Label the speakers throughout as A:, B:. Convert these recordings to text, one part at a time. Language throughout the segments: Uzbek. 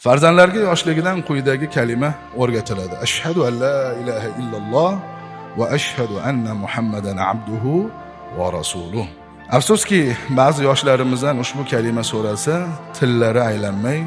A: Farzandlarga yoshligidan quyidagi kalima o'rgatiladi. Ashhadu an la ilaha illalloh va ashhadu anna Muhammadan abduhu va rasuluh. Afsuski, ba'zi yoshlarimizdan ushbu kalima so'ralsa, tillari aylanmay,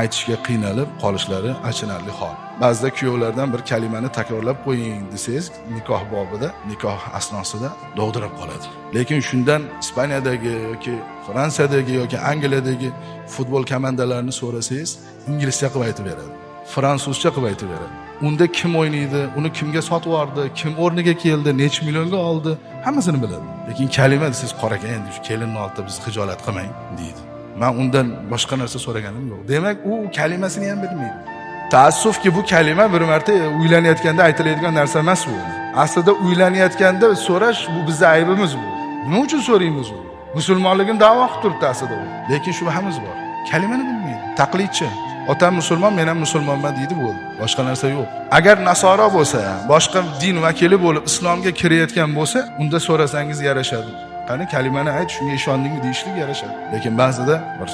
A: aytishga qiynalib qolishlari achinarli hol. Ba'zida kuyovlardan bir kalimani takrorlab qo'ying desangiz, nikoh bobida, nikoh asnosida dovdirab qoladi. Lekin shundan Ispaniyadagi yoki Fransiyadagi yoki Angliyadagi futbol komandalarini so'rasangiz, inglizcha qilib aytib beradi, fransuzcha qilib aytib beradi. Unda kim o'ynaydi, uni kimga sotib yubordi, kim o'rniga keldi, necha millionga oldi, hammasini biladi. Lekin kalima desangiz, qora aka, endi shu kelinni oldida bizni xijolat qilmang deydi. Men undan boshqa narsa so'raganim yo'q. Demak, u kalimasini ham bilmaydi. Taassufki, bu kalima bir marta uylanayotganda aytiladigan narsa emas bu. Aslida uylanayotganda so'rash bu bizning aybimiz bu. Nima uchun so'raymiz u? Musulmonligini da'vo qilib turibdi aslida u. Lekin shubhamiz bor. Kalimani bilmaydi. Taqlidchi. Otam musulmon, men ham musulmonman deydi, bo'ldi. Boshqa narsa yo'q. Agar nasoro bo'lsa, boshqa din vakili bo'lib islomga kirayotgan bo'lsa, unda so'rasangiz yarashadi. Qani kalimani ayt, shunga ishondingmi deyishlik yarashadi. Lekin ba'zida bir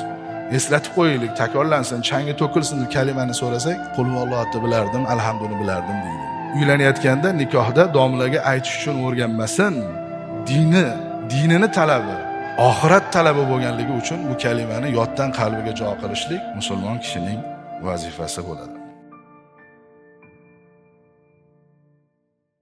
A: eslatib qo'yaylik, takrorlansin, changi to'kilsin deb kalimani so'rasak, qul huvallohni bilardim, alhamduni bilardim deydi. Uylanayotganda nikohda domlaga aytish uchun o'rganmasin, dinini talabi, oxirat talabi bo'lganligi uchun bu kalimani yoddan qalbiga jo qilishlik musulmon kishining vazifasi bo'ladi.